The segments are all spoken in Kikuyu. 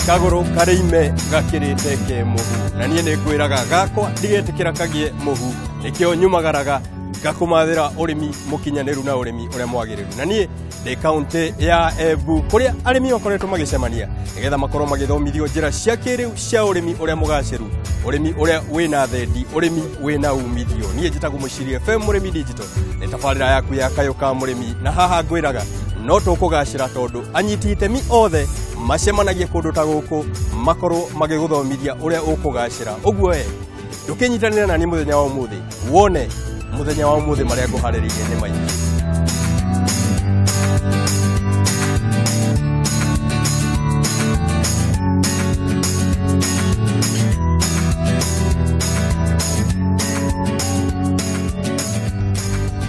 Kagoro karĩime gakĩrĩte ke mũhu na niĩ nĩ ngwĩraga gakwa ndigetĩkĩra kagie mũhu nĩkĩo nyumagaraga ngakũmathĩra ũrĩmi mũkinyanĩru na ũrĩmi ũrĩa mwagĩrĩru na niĩ ndĩ kaunti ya Embu kũrĩa arĩmi makoretwo magĩcemania nĩgetha makorwo magĩthomithio njĩra cia kĩrĩu cia ũrĩmi ũrĩa mũgacĩru, ũrĩmi ũrĩa wĩna thendi, ũrĩmi wĩna umithio. Niĩ njĩtagwo Mũciri FM Mũrĩmi Digital, nĩ tabarĩra yaku ya Kayũ ka Mũrĩmi na haha ngwĩraga no tũkũgacĩra tondũ anyiti itemi othe macemanagia kũndũ ta gũkũ makorwo magĩgũthomithia ũrĩa ũkũgacĩra. Ũguo we ndũkĩnyitanĩra nani mũthenya wa ũmũthĩ wone mũthenya wa ũmũthĩ marĩa ngũharĩrĩirie nĩ maingĩ.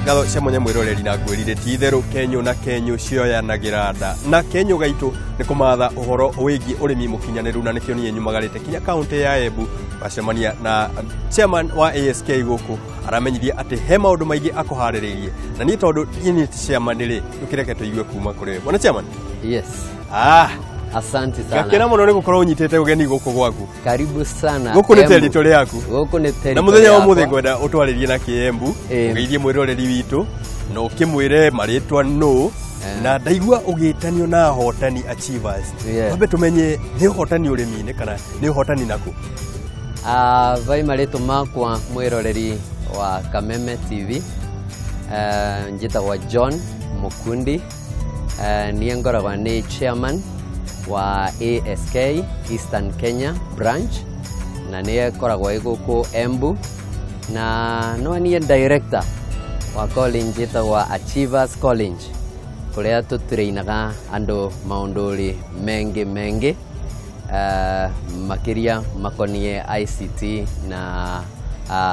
Ngatho cia mwanya mwĩroreri na ngwĩrire ti itherũ kenyũ na kenyũ cioyanagĩra nda na kenyũ gaitũ nĩ kũmatha ũhoro wĩgiĩ ũrĩmi mũkinyanĩru na nĩkĩo niĩ nyumagarĩte kinya kaunti ya Embu gacemania na chairman wa ASK gũkũ aramenyithia atĩ he maũndũ maingĩ akũharĩrĩirie na niĩ tondũ niĩ ti chairman rĩ ndũkĩreke tũigue kuma kũrĩ we. Bwana chairman. Yes. Asante sana. Ngakena mũno nĩ gũkorwo ũnyitĩte ũgeni gũkũ gwaku. Karibu sana. Gũkũ nĩ territory yaku. Gũkũ nĩ territory. Na mũthenya wa ũmũthĩ ngwenda ũtwarĩrie na Kĩembu, ũgeithie mwĩroreri witũ na ũkĩmwĩre marĩtwa nũ na ndaigua ũgĩtanio na ahotani achievers. Twambe tũmenye nĩ ũhotani ũrĩmi-inĩ kana nĩ ũhotani nakũ? Vai marĩtwa makwa mwĩroreri wa Kameme TV. Njĩtagwo John Mukundi. Niĩ ngoragwo nĩ chairman wa ASK Eastern Kenya branch na nĩ ĩkoragwo ĩ gũkũ Embu na no niĩ director wa college ĩtagwo Achievers College kũrĩa tũtrainaga andũ maũndũ mengi mengi makĩria makonie ICT na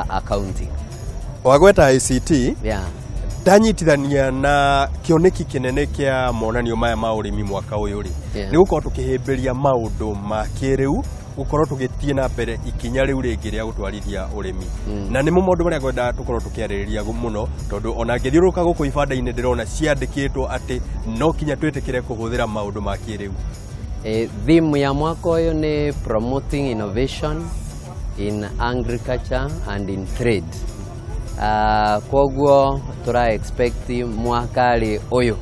accounting. Wagweta ICT? Yeah. Ndanyitithania na kĩoneki kĩnene kĩa monanio maya ma ũrĩmi mwaka ũyũ rĩ nĩ gũkorwo tũkĩhĩmbĩria maũndũ ma kĩrĩu gũkorwo tũgĩthiĩ na mbere ikinya rĩu rĩngĩ rĩa gũtwarithia ũrĩmi na nĩmo maũndũ marĩa ngwenda tũkorwo tũkĩarĩrĩria mũno tondũ ona ngĩthiũrũrũka gũkũ ibanda-inĩ ndĩrona ciandĩkĩtwo atĩ no kinya twĩtĩkĩre kũhũthĩra maũndũ ma kĩrĩu. Theme ya mwaka ũyũ nĩ promoting innovation in agriculture and in trade. Koguo tura expect mwaka ũyũ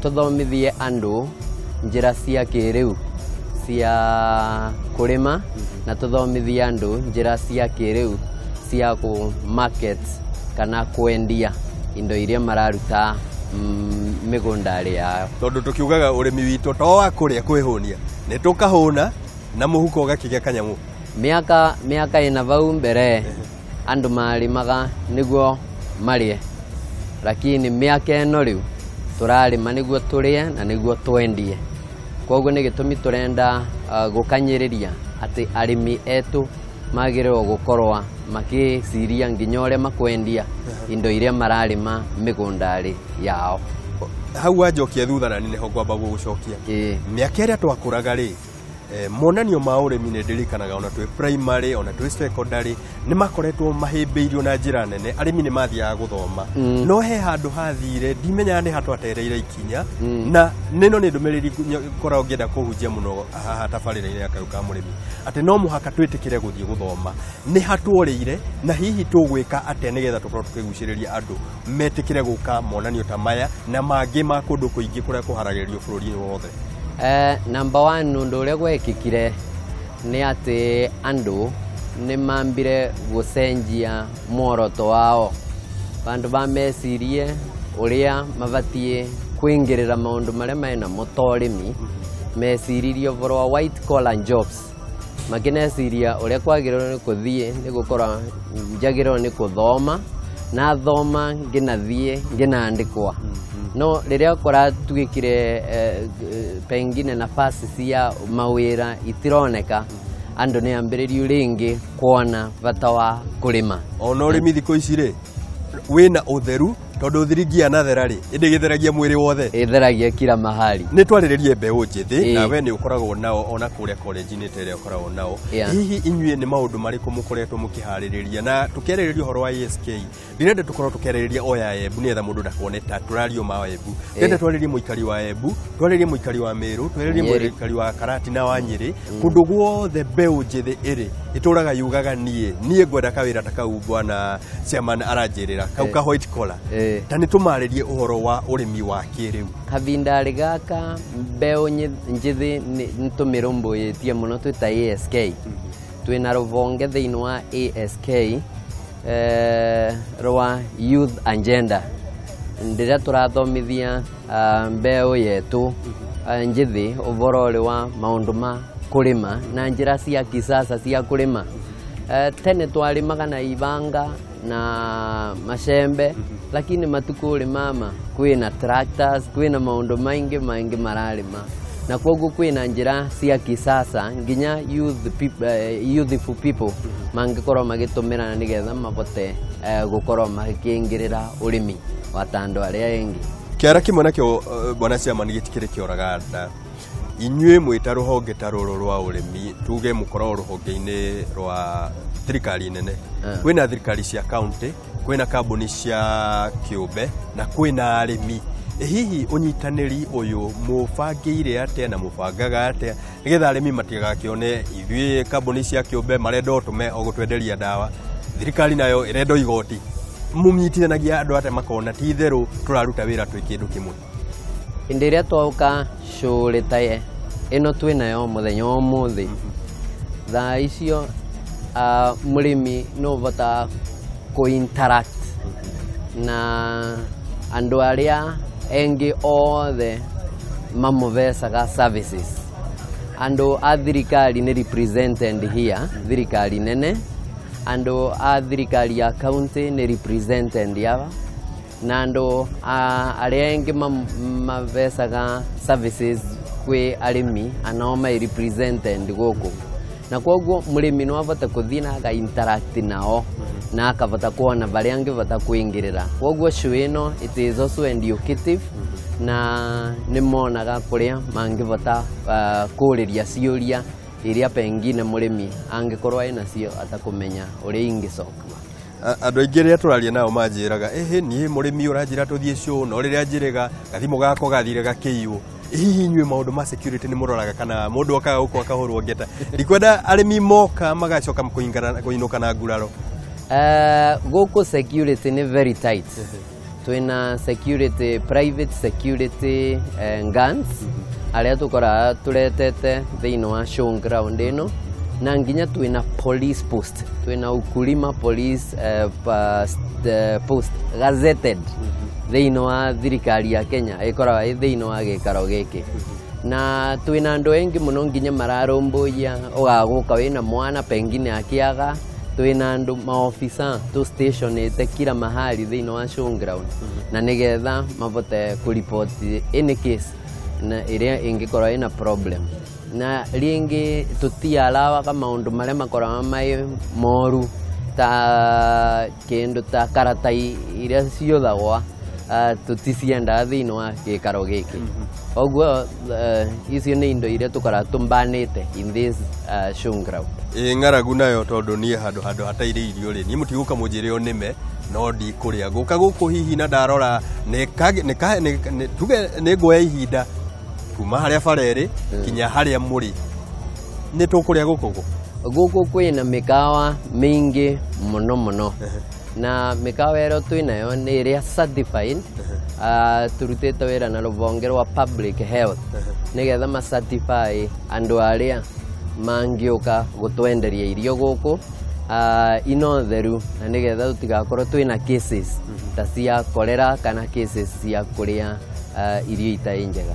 tũthomithie andũ njĩra cia kĩrĩu cia kũrĩma na tũthomithie andũ njĩra cia kĩrĩu cia kũ market kana kwendia indo iria mararuta mĩgũnda yao. Tondũ tũkiugaga ũrĩmi witũ to wa kũrĩa kwĩhũnia nĩ tũkahũna na mũhuko ũgakĩgĩa kanyamũ. Mĩaka ĩna vau mbere andũ marĩmaga nĩguo marĩe, lakini mĩaka ĩno rĩu tũrarĩma nĩguo tũrĩe na nĩguo twendie. Koguo nĩ gĩtũmi tũrenda gũkanyĩrĩria atĩ arĩmi etũ magĩrĩirwo gũkorwo makĩciria nginya ũrĩa makwendia indo iria mararĩma mĩgũnda yao. Hau wanjokia thutha na nĩho ngwamba gũgũcokia. Mĩaka ĩrĩa twakũraga rĩ monanio ma ũrĩmi nĩ ndirikanaga ona twĩ primary ona twĩ secondary nĩ makoretwo mahĩmbĩirio na njĩra nene, arĩmi nĩ mathiaga gũthoma no he handũ hathire ndimenyaga nĩ hatwatereire ikinya na nĩno nĩ ndũmĩrĩri ngoragwo ngĩenda kũhunjia mũno haha tabarĩra-inĩ ya Kayũ ka Mũrĩmi atĩ no mũhaka twĩtĩkĩre gũthiĩ gũthoma nĩ hatuorĩire na hihi tũgwĩka atĩa nĩgetha tũkorwo tũkĩgucĩrĩria andũ metĩkĩre gũka monanio ta maya na mangĩ ma kũndũ kũingĩ kũrĩa kũharagĩrĩrio bũrũri-inĩ wothe. Number one, ũndũ ũrĩa gwekĩkire nĩ atĩ andũ nĩ mambire gũcenjia muoroto wao. Bandũ ba mecirie ũrĩa mabatiĩ kũingĩrĩra maũndũ marĩa mena mo ta ũrĩmi, meciririe ũhoro wa white collar jobs. Makĩneciria ũrĩa kwagĩrĩirwo nĩ kũthiĩ nĩ gũkorwo njagĩrĩirwo nĩ gũthoma na thoma ngĩnathiĩ ngĩnandĩkwa. No rĩrĩa kũratuĩkire pengine nafasi cia mawĩra itironeka, andũ nĩ ambĩrĩrio rĩngĩ kuona bata wa kũrĩma. Ona ũrĩmi thikũ ici rĩ wĩna ũtheru Tondũ thiringi yanathera rĩ, ĩndĩ gĩtheragia mwĩrĩ wothe. Ĩtheragia kila mahali. Nĩ twarĩrĩrie mbeũ njĩthĩ. Ĩĩ. Na we nĩ ũkoragwo nao ona kũrĩa college-inĩ ta ĩrĩa ũkoragwo nao. Hihi inyuĩ nĩ maũndũ marĩkũ mũkoretwo mũkĩharĩrĩria? Na tũkĩarĩrĩria ũhoro wa ASK, ndĩrenda tũkorwo tũkĩarĩrĩria o ya Embu nĩgetha mũndũ ndakone ta tũrario ma Embu. Ndĩrenda twarĩrie mũikari wa Embu, twarĩrie mũikari wa Meru, twarĩrie Nyeri. Mũikari wa Karatina wa Nyĩrĩ, kũndũ guothe mbeũ njĩthĩ ĩrĩ ĩtũraga yugaga niĩ ngwenda kawĩra ta kau bwana chairman aranjĩrĩra kau ka white collar. Ta nĩ tũmarĩrie ũhoro wa ũrĩmi wa kĩrĩu. Kavindarĩ gaka mbeũ njĩthĩ nĩ tũmĩrũmbũyĩtie mũno twĩ ta ASK. Twĩna rũhonge thĩinĩ wa ASK rwa Youth Agenda ndĩrĩa tũrathomithia mbeũ yetu njĩthĩ ũhoro ũrĩ wa maũndũ ma kũrĩma na njĩra cia kisasa cia kũrĩma. Tene twarĩmaga na ibanga na macembe, lakini matukũ rĩ mama kwĩna tractors, kwĩna maũndũ maingĩ maingĩ mararĩma, na koguo kwĩna njĩra cia kisasa nginya youth people, youthful people mangĩkorwo magĩtũmĩra nĩgetha mabote gũkorwo makĩingĩrĩra ũrĩmi wa ta andũ arĩa engĩ. Kĩara kĩmwe nakĩo bwana chairman gĩtikĩrĩ kĩoraga nda. Inyuĩ mwĩ ta rũhonge ta rũrũ rwa ũrĩmi, tuge mũkoragwo rũhonge-inĩ rwa thirikari nene, kwĩna thirikari cia county, kwĩna kambuni cia kĩũmbe na kwĩna arĩmi. Hihi ũnyitanĩri ũyũ mũbangĩire atĩa na mũbangaga atĩa nĩgetha arĩmi matigakĩone ithuĩ kambuni cia kĩũmbe marenda o tũme o gũtwenderia ndawa, thirikari nayo ĩrenda o igoti? Mũnyitithanagia andũ atĩa makona ti itherũ tũraruta wĩra twĩ kĩndũ kĩmwe? Hĩndĩ ĩrĩa twoka cũrĩ ta ĩno twĩnayo mũthenya wa ũmũthĩ, thaa icio mũrĩmi nĩ ũhotaga kũ interact na andũ arĩa engĩ othe mamũbecaga services. Andũ a thirikari nĩ represented here, thirikari nene, andũ a thirikari ya county nĩ represented aba, na andũ arĩa engĩ mabecaga services kwĩ arĩmi anao mai represented gũkũ, na koguo mũrĩmi no abote kũthiĩ na aka interact nao na akabota kuona barĩa angĩbota kũingĩrĩra. Koguo show ĩno it is also educative, na nĩ monaga kũrĩa mangĩbota kũrĩria ciũria iria pengine mũrĩmi angĩkorwo ena cio atakũmenya ũrĩa ingĩcokua. Andũ aingĩ rĩrĩa tũraria nao manjĩraga, ĩhĩ, niĩ mũrĩmi ũranjĩra tũthiĩ show, no rĩrĩa njĩrĩga gathimũ gakwa gathire gakĩiywo. Hihi inyuĩ maũndũ ma security nĩ mũroraga kana mũndũ okaga gũkũ akahũrwo ngeta? Ndikwenda arĩmi moka magacoka kũinũka na nguraro. Gũkũ security nĩ very tight. Twĩna security, private security guns arĩa tũkoraga tũretete thĩinĩ wa show ground ĩno, na nginya twĩna police post, twĩna Ukulima police post gazetted thĩinĩ wa thirikari ya Kenya, ĩkoragwo ĩ thĩinĩ wa gĩikaro gĩkĩ, na twĩna andũ aingĩ mũno nginya mararũmbũiya ũgagũka wĩna mwana pengine akĩaga. Twĩna andũ maofisa tũ stationĩte kila mahali thĩinĩ wa show ground na nĩgetha mabote kũripoti any case na ĩrĩa ĩngĩkorwo ĩna problem. Na rĩngĩ tũtiarawaga maũndũ marĩa makoragwo mai moru ta kĩndũ ta karata iria ciũthagwa, tũticiendaga thĩinĩ wa gĩikaro gĩkĩ. Koguo icio nĩ indo iria tũkoragwo tũmbanĩte in this show ground. Ĩ ng'aragu nayo, tondũ niĩ handũ hatairĩ irio rĩ, niĩ mũtigũka mũnjĩre o nĩme no ndikũrĩa ngũka gũkũ hihi na ndarora tuge nĩ nguoya ihinda kuma harĩa bara ĩrĩ kinya harĩa mũrĩ, nĩ tũkũrĩa gũkũ gũ? Gũkũ kwĩna mĩkawa mĩingĩ mũno mũno, na mĩkawa ĩrĩa twĩnayo nĩ ĩrĩa certified. Turutĩte wĩra na rũhonge rwa public health nĩgetha ma certify andũ arĩa mangĩũka gũtwenderia irio gũkũ ino theru, na nĩgetha tũtigakorwo twĩna cases ta cia cholera kana cases cia kũrĩa irio itarĩ njega.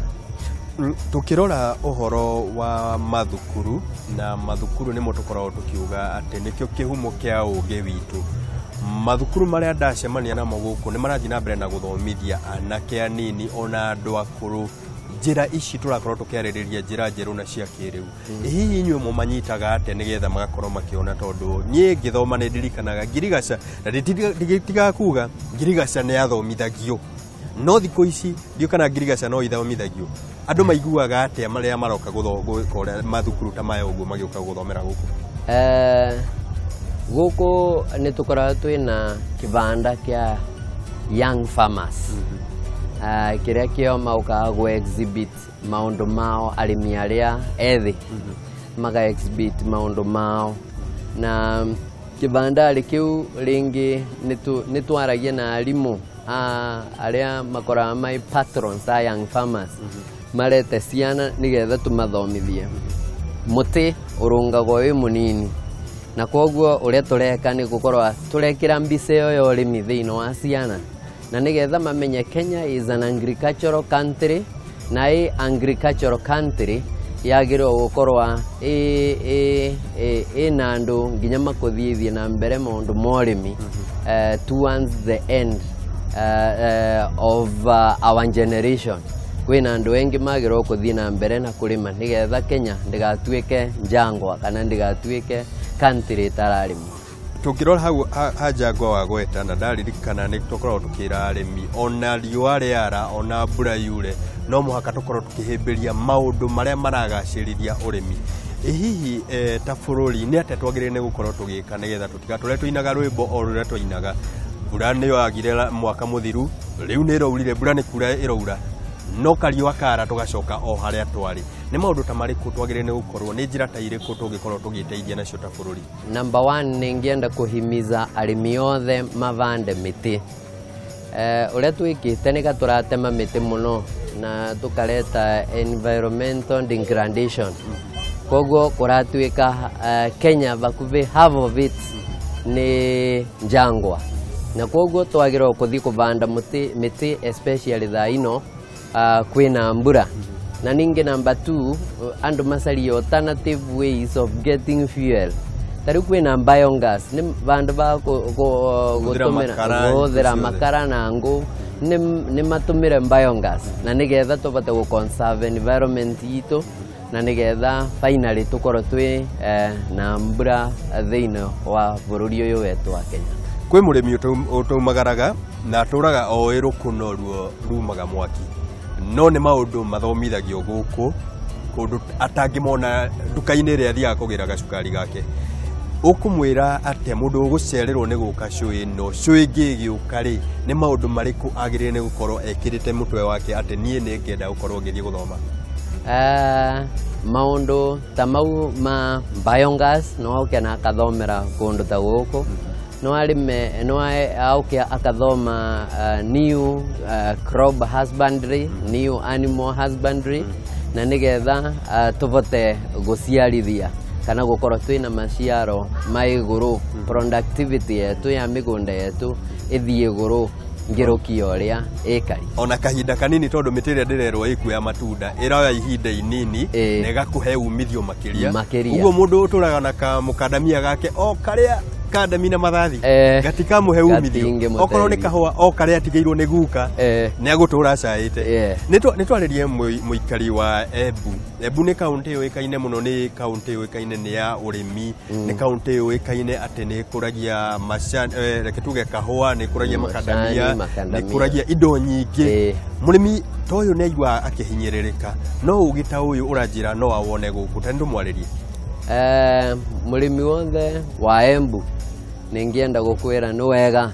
Tukĩrora ũhoro wa mathukuru, na mathukuru nĩmo tũkoragwo tũkiuga atĩ nĩkĩo kĩhumo kĩa ũgĩ witũ, mathukuru marĩa ndacemania namo gũkũ nĩ marathiĩ na mbere na gũthomithia anake anini ona andũ akũrũ. Njĩra ici tũrakorwo tũkĩarĩrĩria njĩra njerũ na cia kĩrĩu, hihi inyuĩ mũmanyitaga atĩa nĩgetha magakorwo makĩona? Tondũ niĩ ngĩthoma nĩ ndirikanaga ngirigaca na nditigaga kuga ngirigaca nĩ yathomithagio, no thikũ ici ndiũ kana ngirigaca no ithomithagio. Andũ maiguaga atĩa marĩa maroka gwĩka ũrĩa mathukuru ta maya ũguo magĩũka gũthomera gũkũ? Gũkũ nĩ tũkoragwo twĩna kĩbanda kĩa young farmers, kĩrĩa kĩo maũkaga gũ exhibit maũndũ mao, arĩmi arĩa ethĩ maga exhibit maũndũ mao. Na kĩbandarĩ kĩu rĩngĩ nĩ twaragia na arimũ a arĩa makoragwo mai patrons a young farmers, marete ciana nĩgetha tũmathomithie. Mũtĩ ũrũngagwo wĩ mũnini, na koguo ũrĩa tũreka nĩ gũkorwo tũrekĩra mbica ĩyo ya ũrĩmi thĩinĩ wa ciana, na nĩgetha mamenye Kenya is an agricultural country, na ĩ agricultural country yagĩrĩirwo gũkorwo ĩna andũ nginya makũthithie na mbere maũndũ ma ũrĩmi towards the end of our generation. Kwĩna andũ aingĩ magĩrĩirwo gũthiĩ na mbere na kũrĩma nĩgetha Kenya ndĩgatuĩke njangwa kana ndĩgatuĩke country ĩtararĩmwo. Tũngĩrora hau ha njangwa wa gweta na ndaririkana nĩ tũkoragwo tũkĩra arĩmi ona riũa rĩara ona mbura yure no mũhaka tũkorwo tũkĩhĩmbĩria maũndũ marĩa maragacĩrithia ũrĩmi. Ĩ hihi ta bũrũri nĩ atĩa twagĩrĩire nĩ gũkorwo tũgĩka nĩgetha tũtigatũre tũinaga rwĩmbo o rũrĩa twainaga, mbura nĩ yagire mwaka mũthiru, rĩu nĩ ĩraurire, mbura nĩ kura ĩraura, no kariũa kara tũgacoka o harĩa twarĩ? Nĩ maũndũ ta marĩkũ twagĩrĩire nĩ gũkorwo, nĩ njĩra ta irĩkũ tũngĩkorwo tũgĩteithia nacio ta bũrũri? Number one, nĩngĩenda kũhimiza arĩmi othe mavande mĩtĩ. Ũrĩa twĩkĩte nĩ tũratema mĩtĩ mũno na tũkareta environmental degradation, koguo kũratuĩka Kenya bakubĩ half of it nĩ njangwa, na koguo twagĩrĩirwo kũthiĩ kũbanda mĩtĩ especially thaa ino kwĩna mbura. Na ningĩ number two, andũ macarie alternative ways of getting fuel. Ta rĩu kwĩna biogas, nĩ vandũ ba Kũhũthĩra gũtũmĩra makara, kũhũthĩra indo ciothe. Makara na ngũ, nĩ matũmĩre biogas na nĩgetha tũbote gũ conserve environment itũ, na nĩgetha finally tũkorwo twĩ na mbura thĩinĩ wa bũrũri ũyũ wetu wa Kenya. Kwĩ mũrĩmi ũtaumagaraga na atũraga oĩ rũkũno ruo rumaga mwaki, no nĩ maũndũ mathomithagio gũkũ kũndũ atangĩmona nduka-inĩ ĩrĩa athiaga kũgĩra gacukari gake. Ũkũmwĩra atĩa mũndũ ũgũcererwo nĩ gũka show ĩno, show ĩngĩ ĩgĩũka rĩ, nĩ maũndũ marĩkũ agĩrĩire nĩ gũkorwo ekĩrĩte mũtwe wake atĩ niĩ nĩ ngenda gũkorwo ngĩthiĩ gũthoma? Maũndũ ta mau ma biogas no auke na akathomera kũndũ ta gũkũ, no arĩme, no auke akathoma new crop husbandry, new animal husbandry, na nĩgetha tũbote gũciarithia kana gũkorwo twĩna maciaro ma igũrũ, productivity yetu ya mĩgũnda yetu ĩthiĩ igũrũ ngĩrũkia ũrĩa ĩkari. Ona kahinda kanini, tondũ mĩtĩ ĩrĩa ndĩrerwo ĩkuo ya matunda ĩroya ihinda inini na ĩgakũhe umithio makĩria. Makĩria. Ũguo mũndũ ũtũraga na kamũkandamia gake o karĩa kandami na mathathi gatikamũhe umithio. Gatingĩmũteithia. Okorwo nĩ kahũa o karĩa atigĩirwo nĩ guka, nĩ agũtũra acaĩte. Nĩ twarĩrie mũikari wa Embu. Embu nĩ kaũntĩ yũĩkaine mũno, nĩ kaũntĩ yũĩkaine nĩ ya ũrĩmi, nĩ kaũntĩ yũĩkaine atĩ nĩ ĩkũragia macani, reke tuge kahũa, nĩ ĩkũragia macani, makandamia, nĩ makandamia. ĩkũragia indo nyingĩ. Mũrĩmi ta ũyũ nĩ aiguaga akĩhinyĩrĩrĩka, no ũgĩ ta ũyũ ũranjĩra no awone gũkũ, ta nĩ ndũmwarĩrie. Mũrĩmi wothe wa Embu, nĩngĩenda gũkwĩra nĩ wega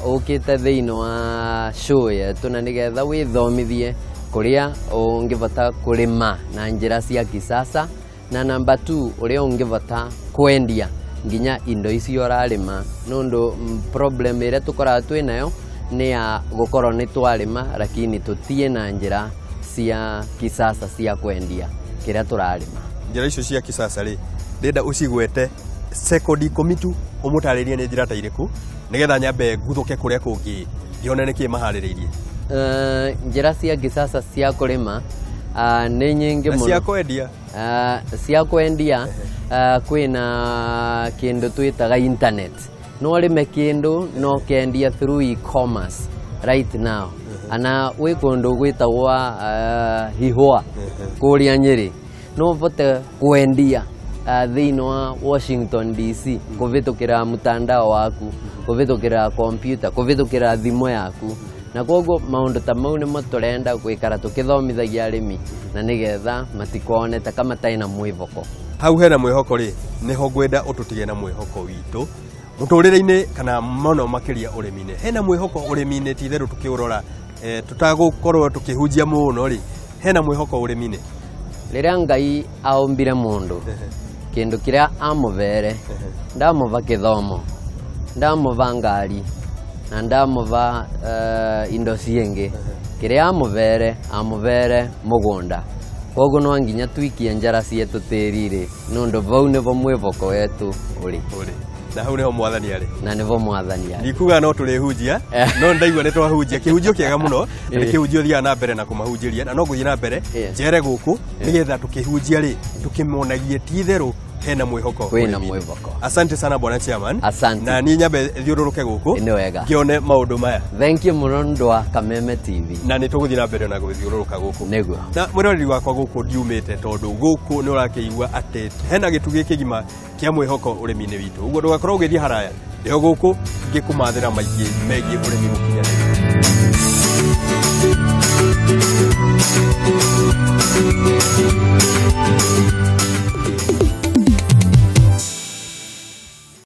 ũkĩte thĩinĩ wa show yetu, na nĩgetha wĩthomithie kũrĩa ũngĩbota kũrĩma na njĩra cia kisasa, na number two, ũrĩa ũngĩbota kwendia nginya indo icio ũrarĩma, nũndũ problem ĩrĩa tũkoragwo twĩ nayo nĩ ya gũkorwo nĩ twarĩma lakini tũtiĩ na njĩra cia kisasa cia kwendia kĩrĩa tũrarĩma. Njĩra icio cia kisasa rĩ, ndĩrenda ũcigwete sekondi 10 tu, ũmũtarĩrie nĩ njĩra ta irĩkũ, nĩgetha nyambe nguthũke kũrĩa kũngĩ ngĩone nĩkĩ maharĩrĩirie. Njĩra cia kisasa cia kũrĩma nĩ nyingĩ na mũno. Cia kwendia. Cia kwendia, kwĩna kĩndũ twĩtaga internet, no ũrĩme kĩndũ no kendia through e-commerce right now. Ana wĩ kũndũ gwĩtagwa Hihwa kũrĩa Nyĩrĩ, no ũvote kwendia thĩinĩ wa Washington DC kũvĩtũkĩra mtandao waku, kũvĩtũkĩra kompyuta, kũvĩtũkĩra thimũ yaku. Na koguo maũndũ ta mau nĩmo tũrenda gwĩkara tũkĩthomithagia arĩmi na nĩgetha matikone ta kama matarĩ na mwĩhoko. Hau hena mwĩhoko rĩ, nĩho ngwenda ũtũtige na mwĩhoko witũ mũtũrĩre-inĩ kana mũno makĩria ũrĩmi-inĩ. Hena mwĩhoko ũrĩmi-inĩ, ti itherũ tũkĩũrora tũtagũkorwo tũkĩhunjia mũno rĩ, hena mwĩhoko ũrĩmi-inĩ. Rĩrĩa Ngai aũmbire mũndũ, kĩndũ kĩrĩa amũvere, ndamũva kĩthomo, ndamũva ngari na ndamũva indo ciĩngĩ. Kĩrĩa amũvere, amũvere mũgũnda. Koguo no nginya twikie njara cietu tĩri-rĩ, nũndũ vau nĩvo mwĩvoko wetu ũrĩ. Ũrĩ. Na hau nĩho mwathani arĩ. Na nĩvo mwathani arĩ. Ndikuga no tũrĩhunjia, no ndaigua nĩ twahunjia kĩhunjio kĩega mũno, na nĩ kĩhunjio thiaga na mbere na kũmahunjĩria, na no ngũthiĩ na mbere njere gũkũ nĩgetha tũkĩhunjia rĩ, tũkĩmonagie ti itherũ hena mwĩhoko Kwĩna ũrĩmi-inĩ. Mwĩhoko. Asante sana bwana chairman. Asante. Na niĩ nyambe thiũrũrũke gũkũ Nĩ wega. ngĩone maũndũ maya. Thank you mũno nĩ ũndũ wa Kameme TV. Na nĩ tũgũthiĩ na mbere na gũthiũrũrũka gũkũ. Nĩguo. Na mwĩroreri wakwa, gũkũ ndiumĩte tondũ gũkũ nĩ ũrakĩigua atĩ hena gĩtugĩ kĩgima kĩa mwĩhoko ũrĩmi-inĩ witũ, ũguo ndũgakorwo ũgĩthiĩ haraya, ndĩho gũkũ ngĩkũmathĩra maingĩ megiĩ ũrĩmi mũkinyanĩru.